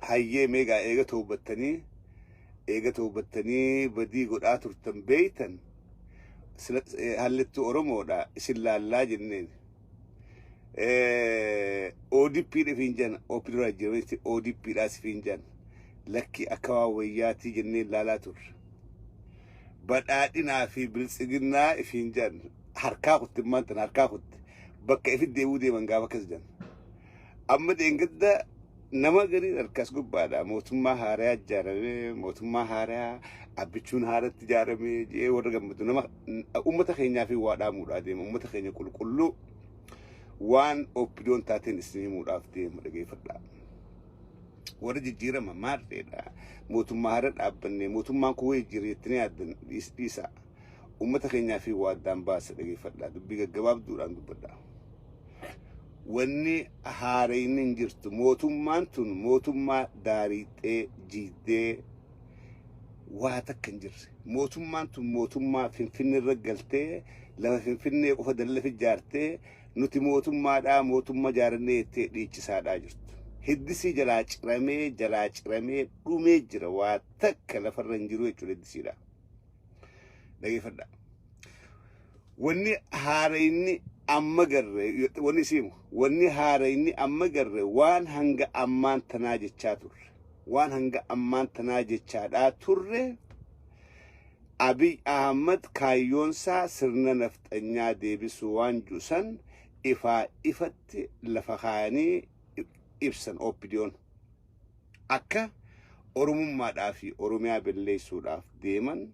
Hayyee, meegaa eega toobattanii, eega toobattanii badii godhaa turtan beeytan, hallittuu Oromoodha isin laallaa jenneen. ODP dhifiin jan, OP dura jirametti ODP dhaa sifiin jan, lakki akka waan wayyaatii jenneen laalaa turre. Badhaadhinaa fi Biltsiginnaa ifiin jan, harkaa kutte, maantan harkaa kutte, bakka ifit deebuu deeman gaafa akkas jan. Amma deengadda nama gariin harkaas gubbaadha. Mootummaa haaraa ijaaramee, mootummaa haaraa abbichuun haaratti ijaaramee jee warra gammadu nama uummata keenyaa fi waa dhaamuudhaa deema. Uummata keenya qulqulluu, waan OPDOn taateen isin himuudhaaf deema, dhageeffadhaa. Warra jijjiirama maarreedha. Mootummaa haara dhaabbanne, mootummaan kun wayii jijjiira jettanii yaaddan dhiisaa. Uummata keenyaa fi waa addaan baasa, dhageeffadhaa. Dubbii gaggabaabduudhaan dubbadhaa. Wanni haarayni hin jirtu. Mootummaan tun mootummaa daariixee jiiddee waa takka hin jirre. Mootummaan tun mootummaa Finfinnee irra galtee, lafa Finfinnee qofa dalla ijaartee, nuti mootummaadhaa, mootummaa ijaarannee jettee dhiichisaadhaa jirtu. Hiddisii jalaa ciramee, jalaa ciramee dhumee jira, waa takka lafarra hin jiru jechuudha hiddisiidha. Dhageeffadhaa. Wanni haarayni amma garre, wanni isiimu, wanni haarayni amma garre waan hanga ammaan tanaa jechaa turre. Waan hanga ammaan tanaa jechaadhaa turre, Abiy Ahmad kaayyoonsaa sirna nafxanyaa deebisuu waan juusan ifaa ifatti lafa kaayanii ibsan OPDOn. Akka Oromummaadhaa fi Oromiyaa balleessuudhaaf deeman,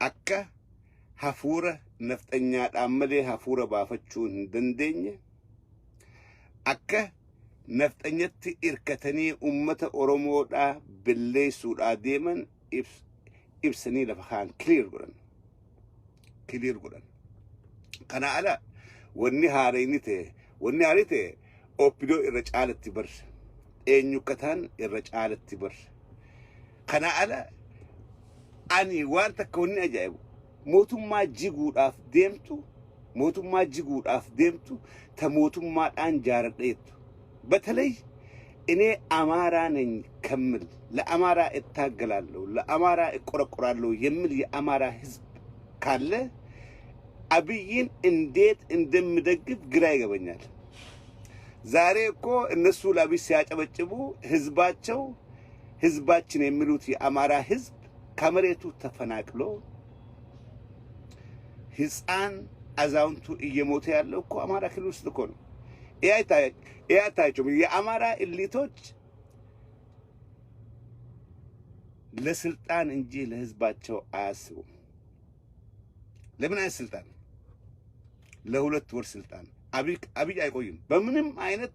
akka hafuura nafxanyaadhaan malee hafuura baafachuu hin dandeenye, akka nafxanyatti irkatanii ummata Oromoodhaa balleessuudhaa deeman ibsanii lafa kaan clear godhan. Clear godhan. Kana ala wanni haarayni ta'e, wanni haarii ta'e OPDO irra caalatti barre. Eenyu akka ta'an irra caalatti barre. Kana ala ani waan takka wanni ajaa'ibu, mootummaa jiguudhaaf deemtu, mootummaa jiguudhaaf deemtu ta mootummaadhaan jaaradha jettu. በተለይ እኔ አማራ ነኝ ከምል፣ ለአማራ እታገላለሁ፣ ለአማራ እቆረቆራለሁ የሚል የአማራ ሕዝብ ካለ አብይን እንዴት እንደምደግፍ ግራ ይገባኛል። ዛሬ እኮ እነሱ ለአብይ ሲያጨበጭቡ ህዝባቸው፣ ህዝባችን የሚሉት የአማራ ህዝብ ከመሬቱ ተፈናቅሎ ህፃን አዛውንቱ እየሞተ ያለው እኮ አማራ ክልል ውስጥ እኮ ነው። ይሄ አይታያቸውም። የአማራ elite ኦች ለስልጣን እንጂ ለህዝባቸው አያስቡም። ለምን አይነት ስልጣን? ለ2 ወር ስልጣን። አብይ አይቆይም። በምንም አይነት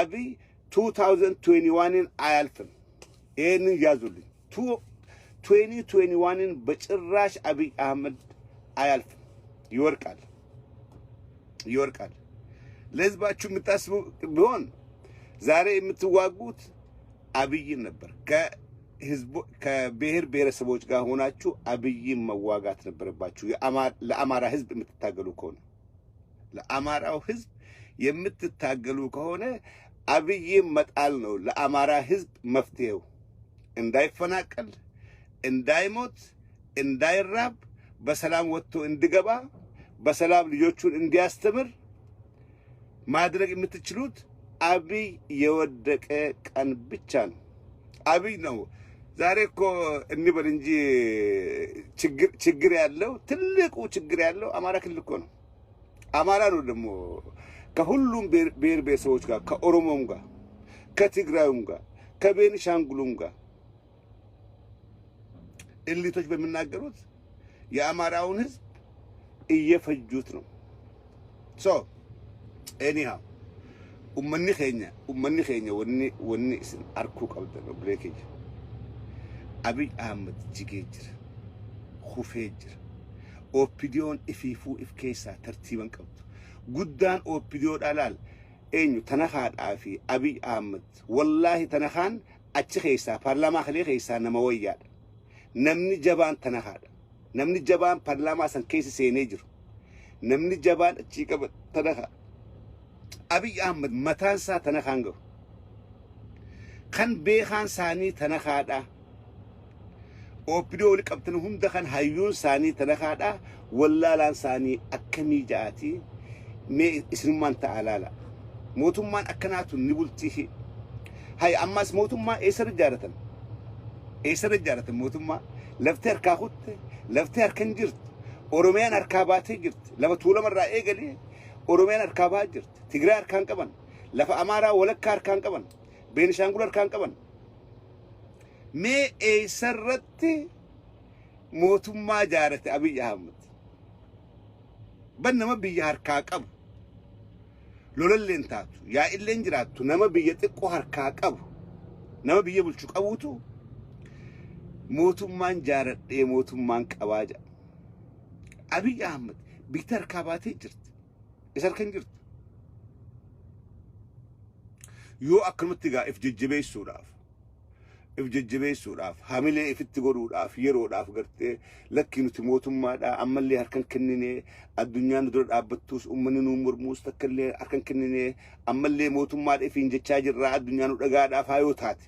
አብይ 2021ን አያልፍም። ይህንን ያዙልኝ። 2021ን በጭራሽ አብይ አህመድ አያልፍም። ይወርቃል፣ ይወርቃል። ለህዝባችሁ የምታስቡ ቢሆን ዛሬ የምትዋጉት አብይን ነበር። ከህዝቡ ከብሔር ብሔረሰቦች ጋር ሆናችሁ አብይን መዋጋት ነበረባችሁ። ለአማራ ህዝብ የምትታገሉ ከሆነ፣ ለአማራው ህዝብ የምትታገሉ ከሆነ አብይን መጣል ነው ለአማራ ህዝብ መፍትሄው። እንዳይፈናቀል፣ እንዳይሞት፣ እንዳይራብ፣ በሰላም ወጥቶ እንዲገባ፣ በሰላም ልጆቹን እንዲያስተምር ማድረግ የምትችሉት አብይ የወደቀ ቀን ብቻ ነው። አብይ ነው። ዛሬ እኮ እንበል እንጂ ችግር ያለው፣ ትልቁ ችግር ያለው አማራ ክልል እኮ ነው። አማራ ነው ደግሞ ከሁሉም ብሔር ብሔረሰቦች ጋር፣ ከኦሮሞም ጋር፣ ከትግራዩም ጋር፣ ከቤኒሻንጉሉም ጋር elite ኦች በሚናገሩት የአማራውን ህዝብ እየፈጁት ነው። So anyhow, ummanni keenya wanni isin arkuu qabdan, obbolee keenya, Abiy Ahmed jigee jira, kufee jira. OPDOn ifiifuu if keessaa tartiiban qabdu. Guddaan OPDOdha laal eenyu, Tanakaadhaa fi Abiy Ahmed. Wallaahi Tanakaan achi keessaa, paarlaamaa kalee keessaa nama wayyaadha. Namni jabaan Tanakaadha. Namni jabaan paarlaamaa san keessa seenee jiru. Namni jabaan achii qaba Tanakaa. Abiy Ahmed mataan isaa Tanakaan gahu. Kan beekaan isaanii tanakaadha. OPDO wali qabtan hunda kan hayyuun isaanii tanakaadha. Wallaalaan isaanii akkamii ja'aati. Mee isinummaan ta'a laala. Mootummaan akkanaatu ni bultii. Hay ammas mootummaa eessarra ijaarratan? Eessarra ijaarratan mootummaa? Lafti harkaa kutte, lafti harka hin jirtu. Oromiyaan harkaa baatee jirti. Lafa Tuulamarraa eegalee Oromiyaan harkaa bahaa jirti. Tigraay harkaan qaban. Lafa Amaaraa walakkaa harkaan qaban. Beenishaangul harkaan qaban. Mee eessarratti mootummaa ijaarate Abiy Ahmad? Ban nama biyya harkaa qabu. Lolalleen taatu, yaa'illeen jiraattu, nama biyya xiqqoo harkaa qabu, nama biyya bulchu qabuutu mootummaan jaaradhee mootummaan qabaa jedha. Abiy Ahmad biyya harkaa baatee jirti. Isa harka hin jirtu. Yoo akkanumatti egaa if jajjabeessuudhaaf if jajjabeessuudhaaf hamilee ifitti godhuudhaaf yeroodhaaf gartee lakkii nuti mootummaadha, ammallee harkan kennine, addunyaan nu dura dhaabbattuus, uummanni nu mormuus, takkallee harkan kennine, ammallee mootummaadha ifiin jechaa jirra, addunyaa nu dhagaadhaaf haa yoo taate,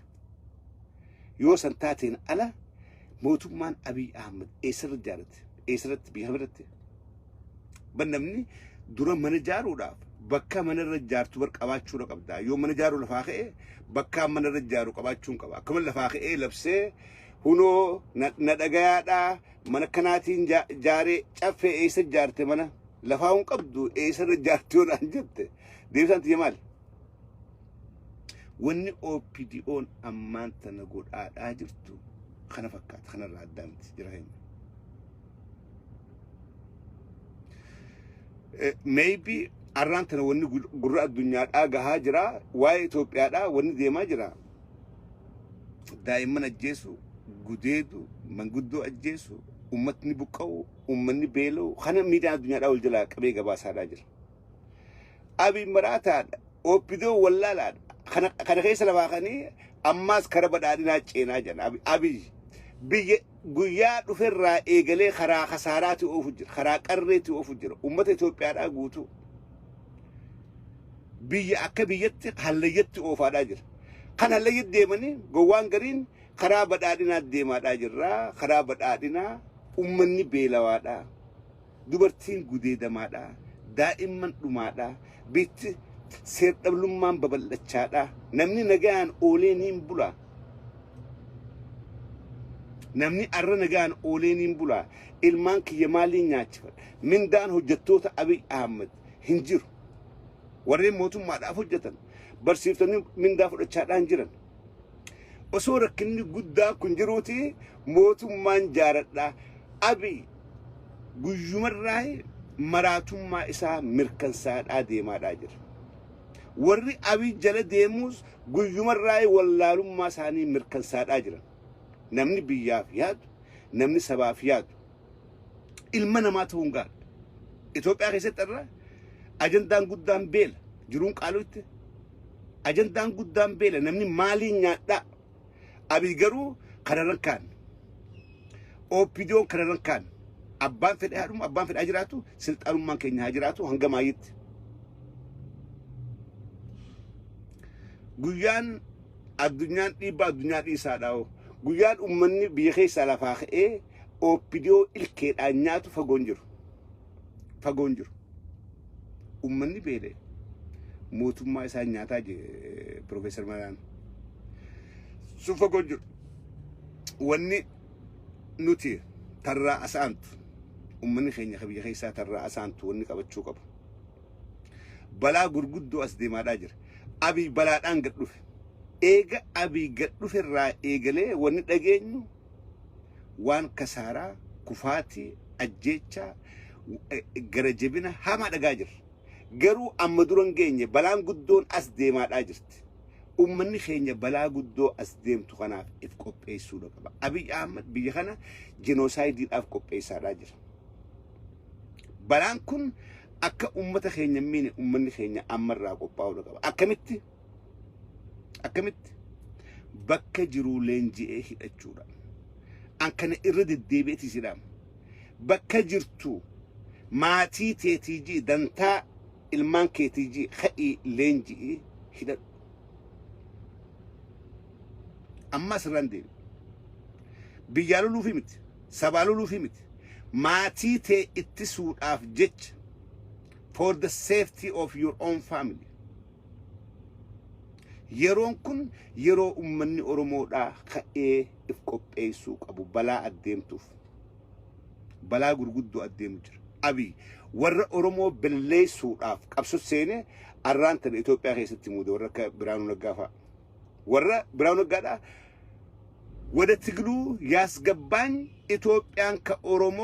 yoo san taateen ala mootummaan Abiy Ahmed eessarra ijaarate? Eessarratti? Biyya kamirratti? Ban namni dura mana ijaaruudhaaf bakka mana irra ijaartu bar qabaachuudha qabda. Yoo mana ijaaruu lafaa ka'e, bakka mana irra ijaaru qabaachuun qaba. Akkuma lafaa ka'ee labsee hunoo na dhagayaadhaa mana kanaatiin ijaaree caffee, eessa ijaarte? Mana lafaa hin qabdu, eessa irra ijaarte yoo naan jette, deebisaan tiyya maali? Wanni OPDO'n ammaan tana godhaadhaa jirtu kana fakkaata, kanarraa addaa miti jira keenya. Maybe arraan tana wanni gurra addunyaadhaa gahaa jira, waa'ee Itoophiyaadhaa wanni deemaa jira. Daa'imman ajjeesu, gudeedu, manguddoo ajjeesu, uummatni buqqa'u, uummanni beela'u kana miidiyaan addunyaadhaa wal jalaa qabee gabaasaadhaa jira. Abiy maraataadha, OPDO wallaalaadha. Kana keessa lafaa kanii ammaas kara badhaadhinaa ceenaa jedhan. Abiy biyya guyyaa dhuferraa eegalee karaa kasaaraati oofu jira, karaa qarreetti oofu jira. Uummata Itoophiyaadhaa guutuu biyya akka biyyatti hallayyatti oofaadhaa jira. Kan hallayyatti deemanii gowwaan gariin karaa badhaadhinaa deemaadhaa jirra. Karaa badhaadhinaa uummanni beelawaadhaa. Dubartiin gudeedamaadha. Daa'imman dhumaadha. Bitti seer-dhablummaan babal'achaadha. Namni nagaan oolee niin bula. Namni arra nagaan oolee niin bula. Ilmaan kiyya maaliin nyaachifadha? Mindaan hojjettoota Abiy Ahmad hin jiru. Warreen mootummaadhaaf hojjetan barsiiftonni mindaa fudhachaadhaan jiran. Osoo rakkinni guddaa kun jiruuti mootummaan jaaradha. Abiy guyyumarraa maraatummaa isaa mirkansaadhaa deemaadhaa jira. Warri Abiy jala deemuus guyyumarraa wallaalummaa isaanii mirkansaadhaa jiran. Namni biyyaaf yaadu, namni sabaaf yaadu, ilma namaa ta'uun gaariidha. Itoophiyaa keessatti irra ajandaan guddaan beela, jiruun qaaluutti. Ajandaan guddaan beela, namni maaliin nyaadhaa? Abiy garuu kanarran kaanne. OPDO'n kanarran kaanne. Abbaan fedhe haadhuma, abbaan fedhe haa jiraatu, silxaanummaan keenya haa jiraatu hanga maayitti. Guyyaan addunyaan dhiibbaa addunyaa dhiisaadha. Guyyaan uummanni biyya keessaa lafaa ka'ee OPDO ilkeedhaan nyaatu fagoon jiru. Fagoon jiru. Uummanni beela'e mootummaa isaa nyaataa jee Piroofeesar Maraan. Sun fagoon jiru. Wanni nuti tarraa asaantu, uummanni keenya ka biyya keessaa tarraa asaantu wanni qabachuu qabu. Balaa gurguddoo as deemaadhaa jira. Abiy balaadhaan gad dhufe. Eega Abiy gad dhufe irraa eegalee wanni dhageenyu waan kasaaraa, kufaatii, ajjeechaa, gara jabina hamaa dhagaa jirra. Garuu amma dura hin geenye, balaan guddoon as deemaadhaa jirti. Uummanni keenya balaa guddoo as deemtu kanaaf if qopheessuudha qaba. Abiy Ahmad biyya kana jenoosaaydiidhaaf qopheessaadhaa jira. Balaan kun akka uummata keenya hin miine uummanni keenya ammarraa qophaa'uudha qaba. Akkamitti? Akkamitti? Bakka jiruu leenji'ee hidhachuudha. An kana irra deddeebi'eeti sidhaama. Bakka jirtu maatii teetii ji'i, dantaa ilmaan keetii ji'i, ka'ii leenji'ii hidhadhu. Ammas irraan deebi. Biyyaa loluufi miti. Sabaa loluufi miti. Maatii tee ittisuudhaaf jecha, for the safety of your own family. Yeroon kun yeroo ummanni Oromoodhaa ka'ee if qopheessuu qabu balaa addeemtuuf. Balaa gurguddoo addeemu jira. Abiy warra Oromoo balleessuudhaaf qabso seenee arraan tana Itoophiyaa keessatti muude warra akka Biraanuu Naggaa fa'a. Warra Biraanuu Naggaadhaa ወደ ትግሉ ያስገባኝ ኢትዮጵያን ከኦሮሞ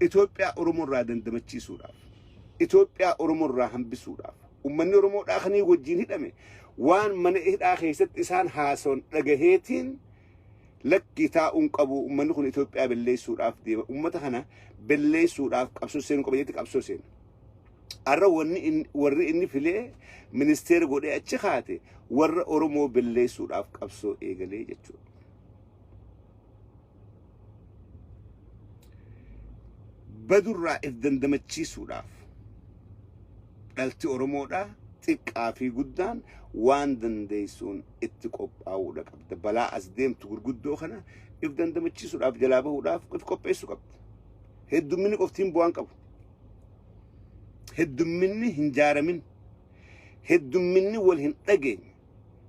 Itoophiyaa Oromoo irraa dandamachiisuudhaaf, Itoophiyaa Oromoo irraa hambisuudhaaf, uummanni Oromoodhaa kanii wajjin hidhame waan mana hidhaa keessatti isaan haasawan dhagaheetiin lakkii taa'uun qabu, uummanni kun Itoophiyaa balleessuudhaaf deema, uummata kana balleessuudhaaf qabsoo seenuu qaba jetti qabsoo seenu. Arra wanni warri inni filee ministeera godhee achi kaate warra Oromoo balleessuudhaaf qabsoo eegalee jechuudha. Badurraa if dandamachiisuudhaaf dhalti Oromoodhaa xiqqaa fi guddaan waan dandeessuun itti qophaa'uudha qabda. Balaa as deemtu gurguddoo kana if dandamachiisuudhaaf, jalaa bahuudhaaf if qopheessuu qabda. Heddumminni qoftiin bu'aan qabu. Heddumminni hin jaaramin. Heddumminni wal hin dhageenye.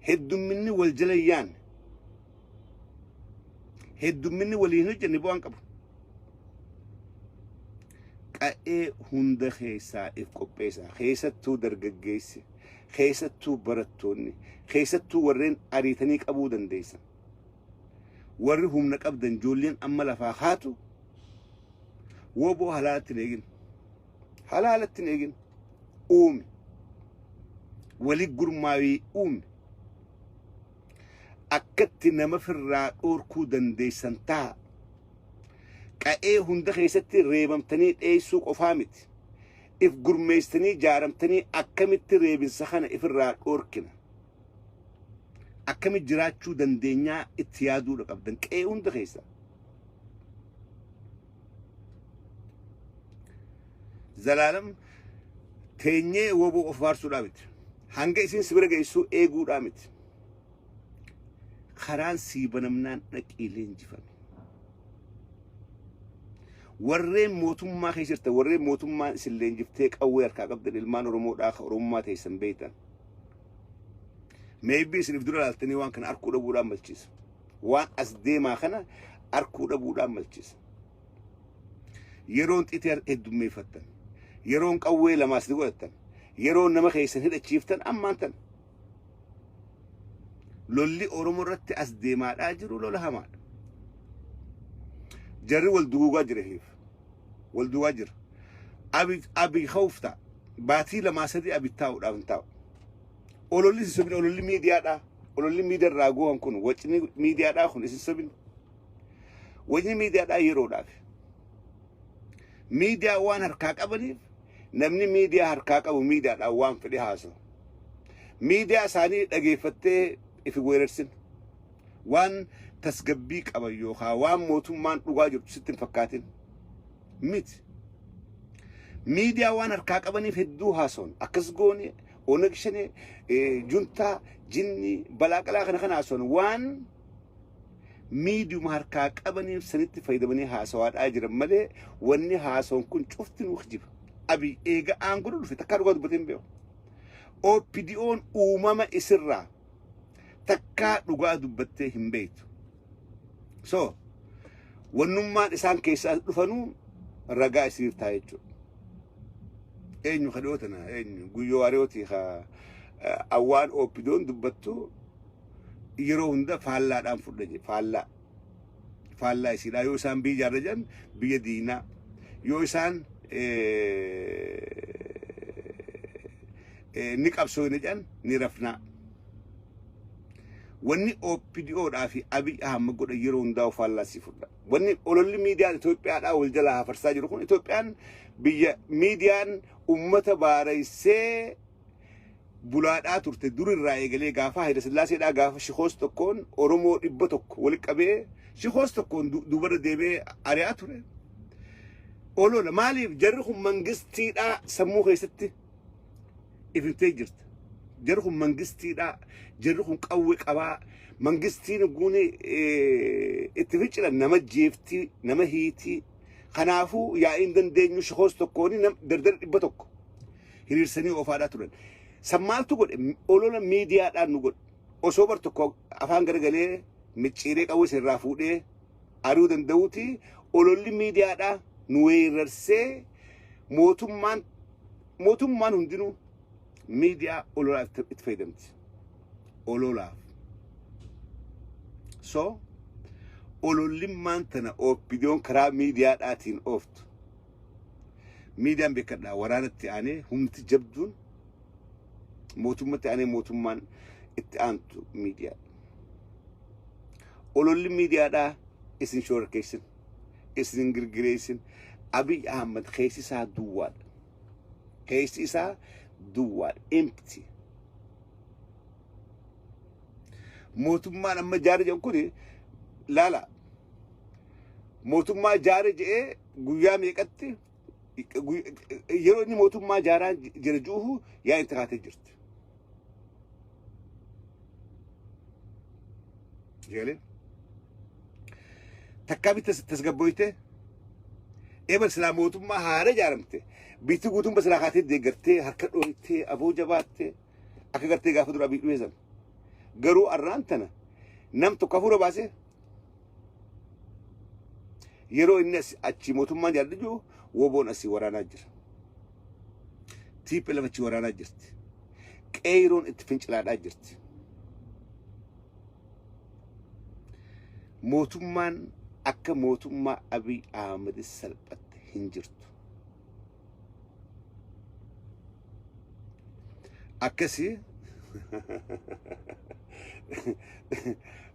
Heddumminni wal jala hin yaanne. Heddumminni walii hin hojjenne bu'aan qabu. Qa'ee hunda keessaa if qopheessaa. Keessattuu dargaggeessi, keessattuu barattoonni, keessattuu warreen ariitanii qabuu dandeessan. Warri humna qabdan, ijoolleen amma lafaa haatu woboo halaalatti hin eegin. Halaalatti hin eegin. Uumi. Wali gurmaawii uumi. Akkatti nama firraa dhoorkuu dandeessan ta'a. Qa'ee hunda keessatti reebamtanii dheessuu qofaa miti. If gurmeessitanii jaaramtanii akkamitti reebinsa kana ifirraa dhoorkina? Akkamitti jiraachuu dandeenyaa itti yaaduudha qabdan qe'ee hunda keessa. Zalaalam teenyee woboo of faarsuudhaa miti. Hanga isin si bira geessuu eeguudhaa miti. Karaan sii banamnaan dhaqii leenjifame. Warreen mootummaa keessa jirtan, warreen mootummaan isin leenjiftee qawwee harkaa qabdan, ilmaan Oromoodhaa ka Oromummaa teessan beektan. Maybe isiniif dura laaltanii waan kana arkuu dhabuudhaan malchiisa. Waan as deemaa kana arkuu dhabuudhaan malchiisa. Yeroon xitee heddummeeffattan, yeroon qawwee lamaas ni godhattan, yeroon nama keessan hidhachiiftan ammaan tan. Lolli Oromoo irratti as deemaadhaa jiru lola hamaadha. Jarri wal duguugaa jira hiif. Wal duguugaa jira. Abi khawf ta'a. Baatii lamaa sadii abi taa'uudhaaf hin taa'u. Ololli isin sobin, ololli miidiyaadhaa. Ololli miidiyaa irraa goohan kun, wacni miidiyaadhaa kun isin sobin. Wacni miidiyaadhaa yeroodhaaf. Miidiyaa waan harkaa qabaniif, namni miidiyaa harkaa qabu miidiyaadhaan waan fedhe haasa'u. Miidiyaa isaanii dhageeffattee ifi weerarsin. Waan tasgabbii qaban yookaan waan mootummaan dhugaa jirtu sitti hin fakkaatin. Miti. Miidiyaa waan harkaa qabaniif hedduu haasa'an. Akkas goone, Onag Shanee, juntaa, jinni, balaa qalaa kana kana haasa'an, waan miidiyuma harkaa qabaniif sanitti fayyadamanii haasawaadhaa jiran malee wanni haasa'an kun cufti nuuf jiba. Abiy eega aangoo dhufe takkaa dhugaa dubbatee hin beeku. OPDO'n uumama isirraa takkaa dhugaa dubbattee hin beektu. So, wannummaan isaan keessaa dhufanuu ragaa isiniif ta'a jechuudha. Eenyu ka dhiyoo tana, eenyu, Guyyoo Waariyooti ka awwaan OPDO'n dubbattu yeroo hunda faallaadhaan fudha jedhe, faallaa. Faallaa isiidhaa. Yoo isaan biyya ijaarra jedhan biyya diinaa, yoo isaan ni qabsoo ni jedhan ni rafnaa. Wanni OPDOdhaa fi Abiy Ahmad godhan yeroo hundaa faallaa sii fudha. Wanni ololli miidiyaan Itoophiyaadhaa wal jalaa hafarsaa jiru kun, Itoophiyaan biyya miidiyaan ummata baareessee bulaadhaa turte durirraa eegalee, gaafa Hayila Sillaaseedhaa, gaafa shikoos tokkoon Oromoo 100 walitti qabee shikoos tokkoon duubarra deemee ari'aa ture. Olola maaliif jarri kun mangistiidhaa sammuu keessatti ifimtee jirta. Jarri kun mangistiidha. Jarri kun qawwee qabaa. Mangistiin guuni itti fincilan nama jeeftii, nama hiitii. Kanaafuu yaa'iin dandeenyu shakoos tokkoon dardara 100 hiriirsanii oofaadhaa turan. San maaltu godhe? Olola miidiyaadhaan nu godhe. Osoo bar tokko afaan garagalee micciiree qawwee irraa fuudhee ari'uu danda'uuti, ololli miidiyaadhaa nu weerarsee. Mootummaan hundinuu miidiyaa ololaaf itti fayyadamti. Ololaaf. So olollimmaan tana OPDOn karaa miidiyaadhaatiin ooftu. Miidiyaan beekadhaa, waraanatti aanee humti jabduun, mootummatti aanee mootummaan itti aantu miidiyaa. Ololli miidiyaadhaa isin shoorkeessin, isin girgireessin. Abiy Ahmad keessi isaa duwwaadha. Keessi isaa duwwaadha. Empty. Mootummaan amma jaare jedhu kuni, laala, mootummaa jaare jedhee guyyaa meeqatti, yeroo inni mootummaa jaaraa jira juuhu yaa itti kaatee jirti. Jeelee takkaa bitta tasgabboyte eebal silaa mootummaa haara ijaaramte, biitti guutuun silaa kaatee deeggartee, harka dhooytee, aboo jabaattee akka gartee gaafa dura Abiy dhufe. Garuu arraan tana nam tokko hafuura baasee, yeroo inni achi mootummaan jaalladhu jiru, woboon asii waraanaa jira. TPLF achi waraanaa jirti. Qeeroon itti fincilaadhaa jirti. Mootummaan akka mootummaa Abiy Ahmed salphatte hin jirtu. Akkasii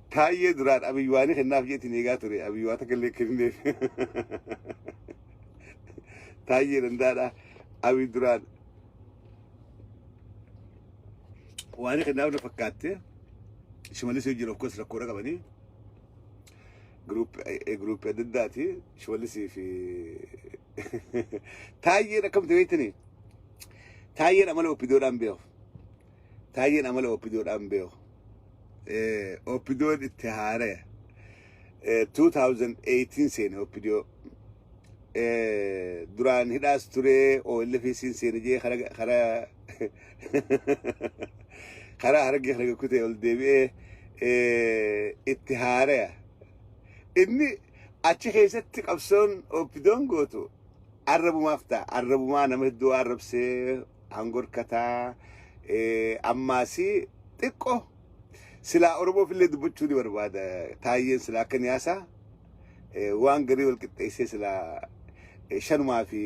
Taayyee duraan Abiy waanii kennaaf jeetiin eegaa ture. Abiy waa takka illee kenneef. Taayyee danda'aadha. Abiy duraan waanii kennaaf na fakkaatte. Shimallis wajjin of course rakkoodha qabanii. Group adda addaati. Shimallisii fi Taayyeen akkamti beektanii? Taayyeen amala OPDOdhaan beeku. Taayyeen amala OPDOdhaan beeku. OPDOn itti haaraya. 2018 seene OPDO. Duraan hidhaas ture, OLF siin seene jee karaa Harargee kana kutee ol deebi'ee itti haaraya. Inni achi keessatti qabsoon OPDOn gootu arrabumaaf ta'a. Arrabumaa nama hedduu arrabsee hangorkataa, ammaasii xiqqoo silaa Oromoof illee dubbachuu ni barbaada. Taayyeen silaa akka niyaasaa waan garii wal qixxeessee silaa shanumaa fi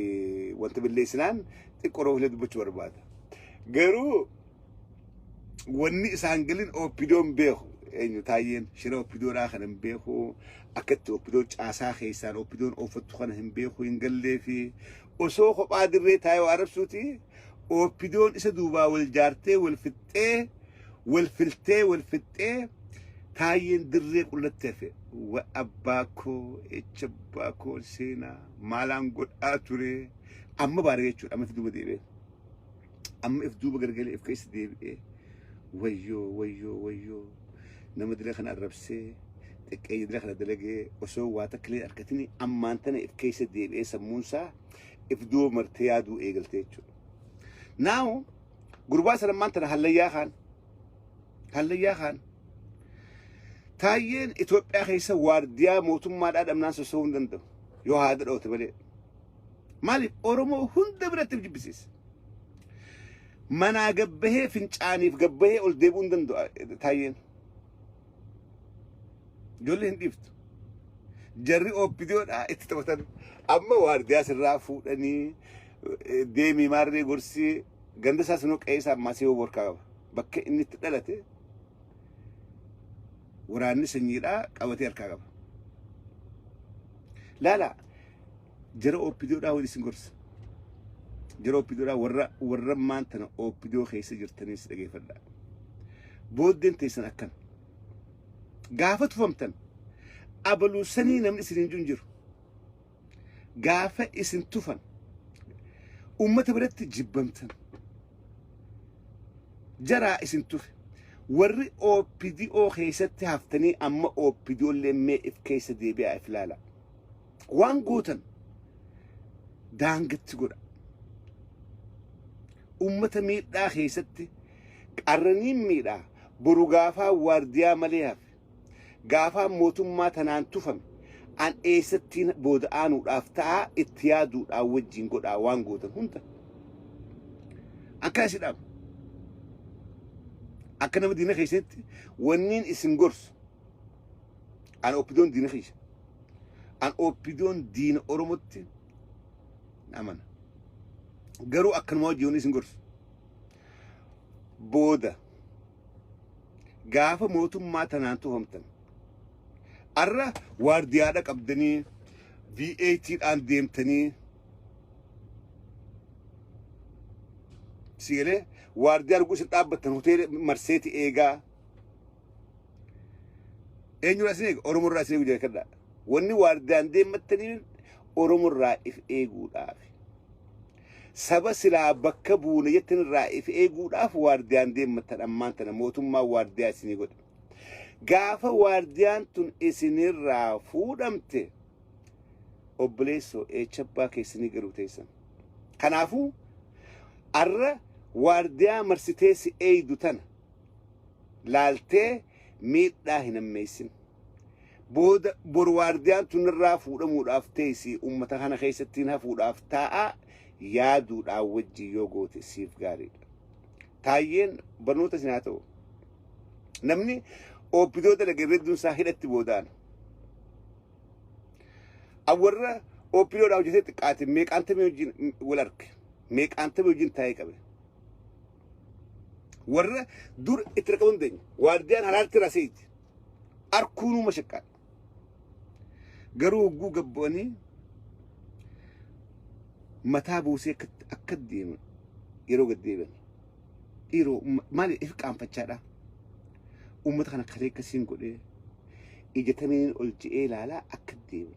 wanta billeessinaan xiqqoo Oromoof illee dubbachuu barbaada. Garuu wanni isaan galin OPDOn beeku eenyu, Taayyeen shira OPDOdhaa kana hin beeku, akkatti OPDO caasaa keessaan OPDOn ooffattu kana hin beeku, hin gallee fi osoo kophaa dirree taa'ee waa arrabsuuti, OPDOn isa duubaa wal jaartee, wal fixxee, wal filtee, wal fixxee, Taayyeen dirree qullatti hafe. Wa abbaa koo, echa abbaa koo seenaa maalaan godhaa ture, amma baara jechuudha. Amma if duuba deebi'ee, amma if duuba gargalee if keessa deebi'ee, wayyoo, wayyoo, wayyoo, nama dila kana arrabsee xiqqeeyya dila kana dalagee osoo waa takka illee argatini, ammaan tana if keessa deebi'ee sammuunsaa if duuba martee yaaduu eegalte jechuudha. Naamu gurbaa sana ammaan tana hallayyaa kaan, hallayyaa kaan. Taayyeen Itoophiyaa keessa waardiyaa mootummaadhaa dhabnaan soso'uu hin danda'u yoo haada dhoote malee. Maaliif? Oromoo hunda biratti if jibbisiisa. Manaa gabbahee fincaaniif gabbahee ol deebi'uu hin danda'u Taayyeen. Ijoollee hin dhiiftu. Jarri OPDOdhaa itti taphatan. Amma waardiyaa sirraa fuudhanii deemii maarree gorsii ganda isaa sunuu qe'ee isaa ammaa seewoo borkaa qaba. Bakka inni itti dhalate waraanni sanyiidhaa qabatee harkaa qaba. Laala, jara OPDOdhaa wal isin gorsa. Jara OPDOdhaa, warra maan tana OPDO keessa jirtanis dhageeffadhaa. Booddeen teessan akkana. Gaafa tufamtan abaluu sanii namni isin hin jiru. Gaafa isin tufan ummata biratti jibbamtan. Jaraa isin tufe. Warri OPDO keessatti haftanii amma OPDO illee mee if keessa deebi'aa if ilaala. Waan gootan daangatti godha. Ummata miidhaa keessatti qarraniin miidhaa boru gaafaa waardiyaa malee hafe. Gaafaa mootummaa tanaan tufame an eessattiin booda aanuudhaaf ta'aa itti yaaduudhaan wajjin godhaa waan gootan hunda. Akka isin dhaaba. Akka nama diina keessatti wanniin isin gorsu. An OPDOn diina keessa. An OPDOn diina Oromootti amana. Garuu akkanuma wajjin wanni isin gorsu. Booda gaafa mootummaa tanaan tufamtan arra waardiyaadha qabdanii V8dhaan deemtanii sigalee waardiyaa arguu isin dhaabbattan hoteela marseeti eegaa eenyurraa isin eega? Oromorraa isin eegu jedha. Wanni waardiyaan deemmattanii Oromorraa if eeguudhaaf, saba silaa bakka buune jettan irraa if eeguudhaaf waardiyaan deemmattan. Ammaan tana mootummaan waardiyaa isinii godhe. Gaafa waardiyaan tun isinirraa fuudhamte, obboleessoo, eechabbaa keessanii garuu teessan. Kanaafuu arra waardiyaa marsitee si eeydu tana laaltee miidhaa hin hammeessin. Booda boru waardiyaan tun irraa fuudhamuudhaaf teessi, ummata kana keessattiin hafuudhaaf taa'a yaaduudhaan wajjin yoo goote siif gaariidha. Taayyeen barnoota isin haa ta'u. Namni OPDO dalage hedduun isaa hidhatti booda'an. Warra OPDOdhaa hojjetee xiqqaate meeqaantamii wajjin wal arge, meeqaantamii wajjin taa'ee qabe. Warra dur itti rakkabuu hin dandeenye. Waardiyaan halaatti raseeti. Arkuunuu mashaqqaadha. Garuu hogguu gabbu'anii mataa buusee akka deeman yeroo gad deebi'an. Dhiiroo, maali if qaanfachaadha. Uummata kana kalee akkasiin godhee ija tamiin ol je'ee ilaalaa akka deeman.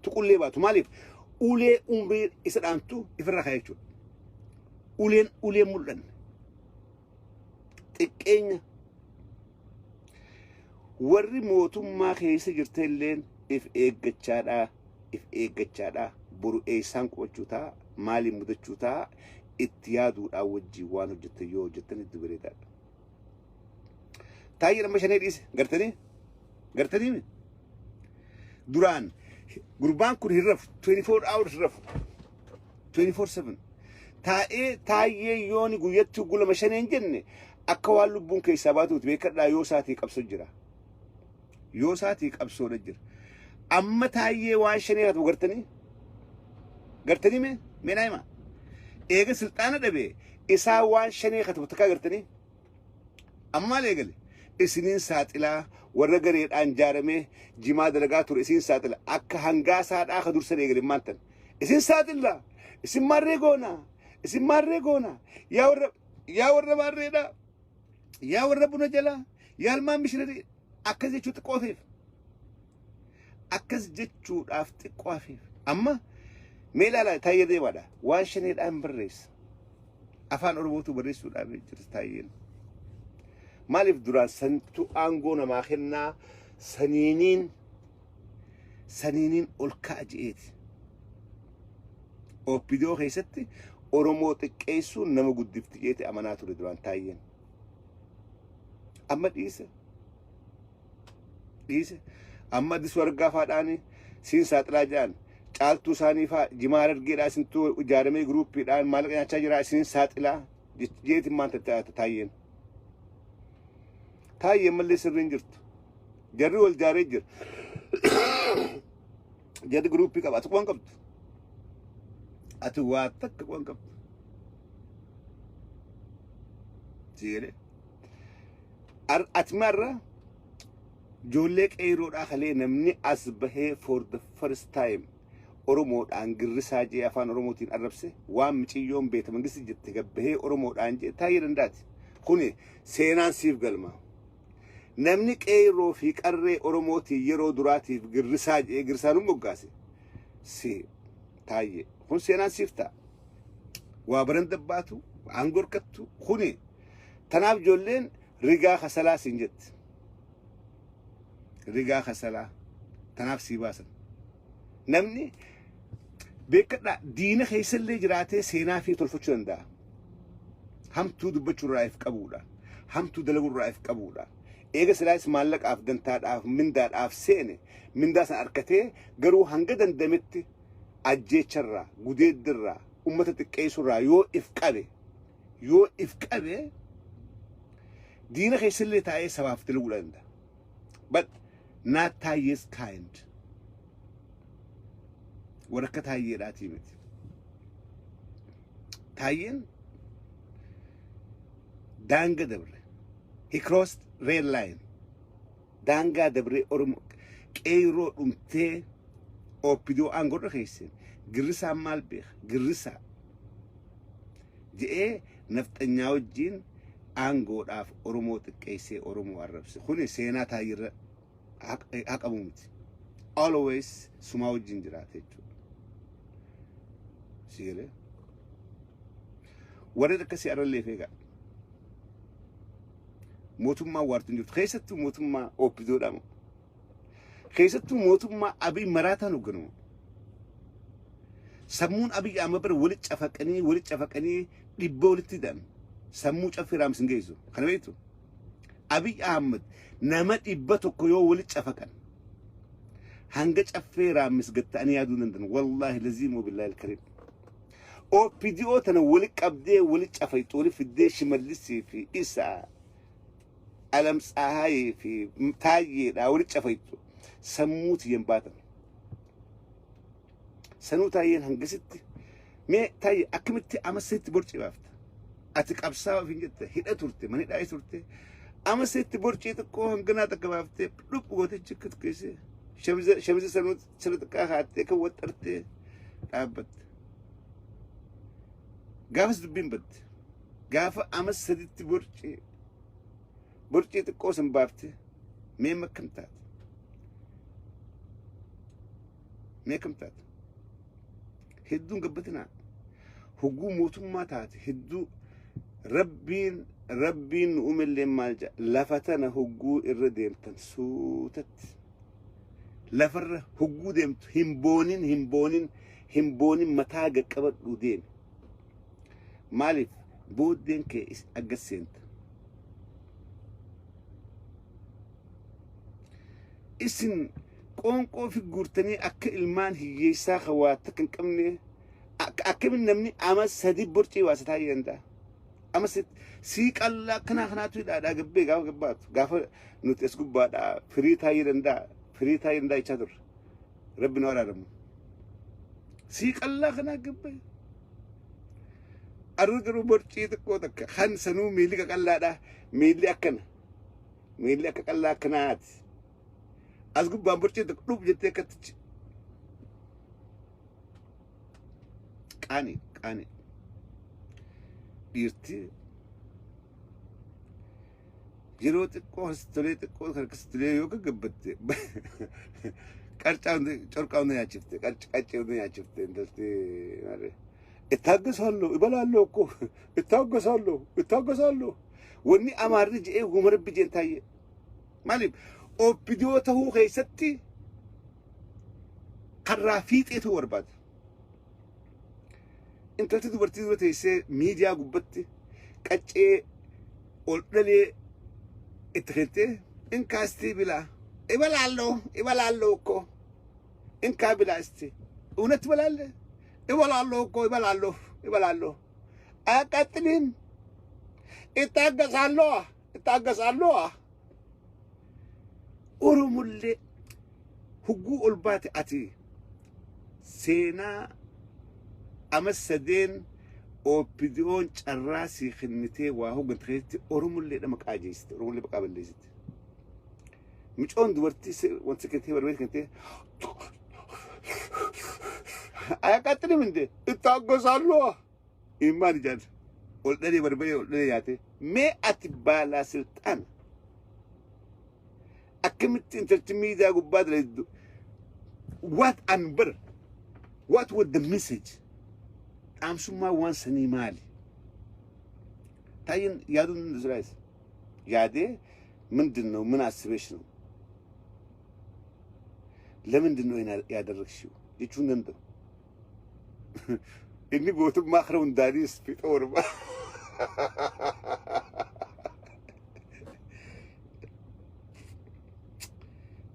Tuqullee baatu maaliif ulee umrii isa dhaantu ifirraa ka'e jechuudha. Uleen ulee mul'anne. Xiqqeenya warri mootummaa keessa jirte illeen if eeggachaadha, if eeggachaadha. Boru eessaan qubachuu ta'a, maaliin mudachuu ta'a, itti yaaduudhaan wajjin waan hojjettan yoo hojjettan hedduu bareedaadha. Taayyee nama shanee dhiise gartanii gartanii duraan gurbaan kun hin rafu, 24 hours hin rafu, 24/7 taa'ee taayyee yooni guyyatti gulama shaneen jenne akka waan lubbuun keessaa baatuuti beekadhaa. Yoo isaatii qabsoo jira, yoo isaatii qabsoodha jira. Amma taayyee waan shanee hatu gartanii gartanii mee mee naa hima. Eega silxaana dhabe isaa waan shanee hatu takkaa gartanii amma maal eegale? Isiniin saaxilaa warra gareedhaan jaaramee jimaa dalagaa ture isin saaxila. Akka hangaasaadhaa ka dursan eegale maantan isin saaxilla, isin maarree goona, isin maarree goona, yaa warra, yaa warra maarreedha, yaa warra buna jalaa, yaa ilmaan mishinarii. Akkas jechuu xiqqoo hafeef, akkas jechuudhaaf xiqqoo hafeef. Amma mee ilaalaa, taayyee deemaadha waan shaneedhaan barreessa, afaan Oromootu barreessuudhaaf jirti taayyeen. Maaliif duraan santu aangoo namaa kennaa, saniiniin saniiniin ol ka'a je'eeti. OPDO keessatti Oromoo xiqqeessuun nama guddifti jeeti amanaa ture duraan taayyeen. Amma dhiise. Dhiise. Amma Addisuu Argaa faadhaani siin saaxilaa jedhan, caaltuu isaanii faa jimaa Harargeedhaa isintuu ijaaramee giruuppiidhaan maallaqa nyaachaa jira, isin saaxilaa jeetiin maan taayyeen. Taayyeen mallee sirriin jirtu. Jarri wal jaaree jira. Jarri giruuppii qaba. Ati quban qabdu. Ati waa takka quban qabdu. Si jedhee. Ati marra ijoollee qeeroodhaa kalee namni as bahee for the first time Oromoodhaan girrisaa jee afaan Oromootiin arrabse, waan miciyyoon beeta mangisti jette gabbahee Oromoodhaan jee taa'ee dandaati. Kuni seenaan siif galma. Namni qeerroo fi qarree Oromootiin yeroo duraatiif girrisaa jee girrisaan moggaase si taayyee. Kun seenaan siif ta'a. Waa baran dabbaatu, aangoo harkattu kuni Tanaaf ijoolleen rigaa kasalaa siin jetti. Rigaa kasalaa tanaaf sii baasan. Namni beekadhaa, diina keessallee jiraatee seenaa fi tolfachuu danda'a. Hamtuu dubbachuu irraa if qabuudha. Hamtuu dalaguu irraa if qabuudha. Eega silaas maallaqaaf, dantaadhaaf, mindaadhaaf seene, mindaa san harkatee garuu hanga dandametti ajjeecharraa, gudeeddirraa, ummata xiqqeessurraa yoo if qabe diina keessallee taa'ee sabaaf dalaguu danda'a. But not Taayye's kind. Warra akka Taayyeedhaatii miti. Taayyeen daanga dabre. He crossed red line. Daangaa dabree Oromoo qeeroo dhumtee OPDO aangoo keesseen girrisaan maal beeka, girrisaa je'ee nafxanyaa wajjin aangoodhaaf Oromoo xiqqeessee Oromoo arrabse. Kuni seenaa Taayyirra haqamu miti. Always sumaa wajjin jiraate jechuudha. Sigalee. Warreen akkasii arrallee feegaa. Mootummaa waartu hin jirtu. Keessattuu mootummaa OPDOdha. Keessattuu mootummaa Abiy maraataan hoogganamu. Sammuun Abiy amma bara walitti cafaqanii dhibba walitti hidhan. Sammuu caffee raamsin hin geessu. Kana beektu? Abiy Ahmad nama 100 yoo walitti cafaqan hanga caffee raammis gatta'anii yaaduu danda'an. Wallaahi laziimoo billaahi alkariim. OPDO tana wali qabdee, wali cafayxu, wali fiddee, Shimallisii fi isaa Alam Tsahaayee fi Taayyeedhaa wali cafayxu sammuu tiyyan baatan. Sanuu Taayyeen hangasitti, mee Taayyee akkamitti amasitti borcii baafta? Ati qabsaa ofiin jette, hidha turte, mana hidhaa turte. Amasitti borcii xiqqoo hanganaa takka baaftee dhuphu gootee chikkatu keessee shamiza sanuu sirra xiqqaa kaattee kan waxxartee dhaabbatte. Gaafas dubbiin badde. Gaafa ama saditti borcii xiqqoo san baafte, mee akkam taate? Mee akkam taate? Hedduun gabbatinaa. Hogguu mootummaa taate hedduu Rabbiin nu uumellee maal jedha? Lafa tana hogguu irra deemtan suutatti. Lafarra hogguu deemtu hin boonin, hin boonin, hin boonin, mataa gaqqabadhuu deemi. Maaliif? Booddeen kee aggas seenta. Isin qoonqoo fi guurtanii akka ilmaan hiyyeessaa kan waa takka hin qabne, akkamiin namni ama sadi borcii waasataa danda'a? Ama sii qallaa akkanaa kanaatu hidhaadhaa gabbee gaafa gabbaatu, gaafa nuti as gubbaadhaa firii taa'ee danda'a, firii taa'ee danda'a jechaa turre. Rabbi nu araaramu. Sii qallaa kanaa gabbee. Arra garuu borcii xiqqoo takka kan sanuu miilli qaqallaadha. Miilli akkana. Miilli akka qallaa akkanaati. As gubbaan borcii tokko dhub jettee akkatti qaani qaani. Dhiirti yeroo xiqqoo as tolee, xiqqoo kan akkas tolee yoo gagabbatte, qarcaa hunda, corqaa hunda nyaachifte, qaccee hunda nyaachifte intalti. Maali ittaaggasallo ibalaallo እኮ ittaaggasallo ittaaggasallo. Wanni Amaarri je'ee huma Rabbi jeen taayyee maaliif OPDO tahuu keessatti karraa fiixee ta'uu barbaada. Intalti dubartii dura teessee miidiyaa gubbatti qaccee ol dhalee itti kentee, inkaastii bilaa ibalaalloo ibalaalloo እኮ እንካ ብላ እስቲ፣ እውነት ትበላለህ? እበላለሁ እኮ፣ እበላለሁ፣ እበላለሁ። አያቃጥልህም? እታገሳለሁ፣ እታገሳለሁ። Oromollee hugguu ol baate ati seenaa ama sadeen OPDO'n carraa sii kennitee waa hoggante keessatti Oromollee maqaa jeessite, Oromollee maqaa balleessite. Micoon dubartii wanti kennitee barbaade kennitee አያቃጥልም እንዴ? እታገሳለሁ። Imaan ijaan ol dhalee barbaree ol dhalee nyaate. Mee ati baalaa silxaana akkamitti intalti miidiyaa gubbaa dalaydu? What an bar, what was the message? Dhaamsummaa waan sanii maali? Taayyeen yaaduu hin danda'u. Yaadee ምንድን ነው? ምን አስበሽ ነው? ለምንድን ነው ያደረግሽው jechuu hin danda'u. Inni gootummaa kana hundaanis fixa orma.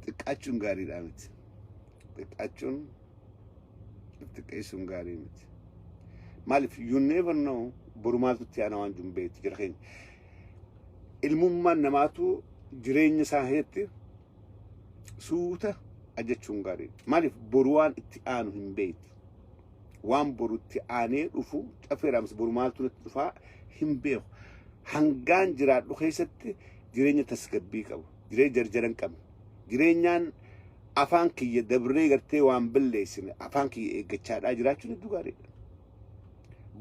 Xiqqaachuun gaariidha miti. Xiqqaachuun, xiqqeessuun gaarii miti. Maaliif, you never know, boru maaltu itti aanaa waan jiru beektu jira keenya. Ilmummaan namaatu jireenya isaa keessatti suuta ajachuun gaariidha. Maaliif, boru waan itti aanu hin beektu. Waan boru itti aanee dhufu cafeeraams boru maaltu natti dhufaa hin beeku. Hangaan jiraadhu keessatti jireenya tasgabbii qabu, jireenya jarjara hin qabne, jireenyaan afaan kiyya dabree gartee waan balleessine afaan kiyya eeggachaadhaa jiraachuun hedduu gaariidha.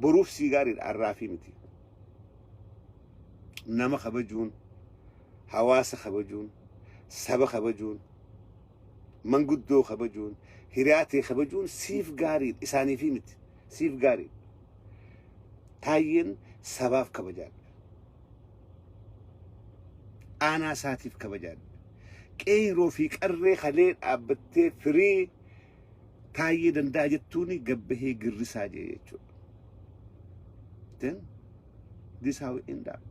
Boruuf sii gaariidha, arraafii miti. Nama kabajuun, hawaasa kabajuun, saba kabajuun, manguddoo kabajuun, hiriyaa ta'e kabajuun siif gaariidha, isaaniifii miti, siif gaariidha. Taayyeen sabaaf kabajaadha. Aanaa isaatiif kabajaadha. Qeeroo fi qarree kalee dhaabbattee firii Taayyee Danda'a jettuun gabbahee girrisaa jee jechuudha. Then this how we end up.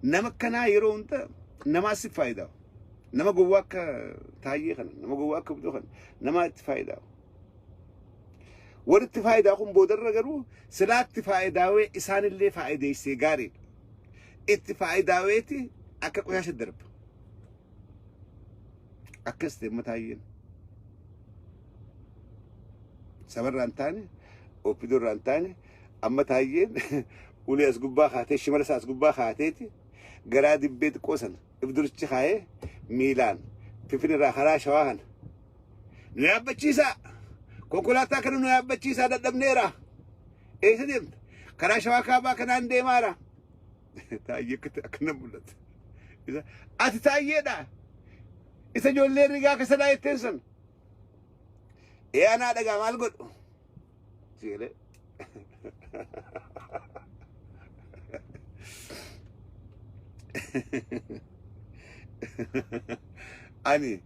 Nama akkanaa yeroo hunda namaa si faayidaa. Nama gowwaa akka Taayyee kana, nama gowwaa akka Abduu kana, namaa itti faayidaa. Warri itti faayidaa kun boodarra garuu silaatti faayidaawee isaanillee faayideessee gaariidha. Itti faayidaaweeti akka qoyaasha darba. Akkas ta'e amma Taayyeen. Sabarraa hin taane, OPDO irraa hin taane, amma Taayyeen ulee as gubbaa kaatee, shimala isaa as gubbaa kaateeti garaa dibbee xiqqoo sana ibdurichi kaayee miilaan Finfinnee irraa karaa Shawaa kana nu yaabbachiisaa, konkolaataa kana nu yaabbachiisaa, dadhabneera. Eessa deemta? Karaa Shawaa kaabaa kanaan deemaara. Taayyee akkana mul'ata. Ati Taayyeedha. Isa ijoollee rigaa kasalaa jetteen sana. Ee, anaa dhagaa, maal godhu? Sigalee. Ani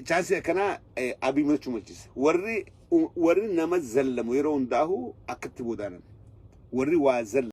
chaansii akkanaa Abiy mudachuu malchisa. Warri nama zallamu yeroo hundaahu akkatti boodaanan. Warri waa zallamu.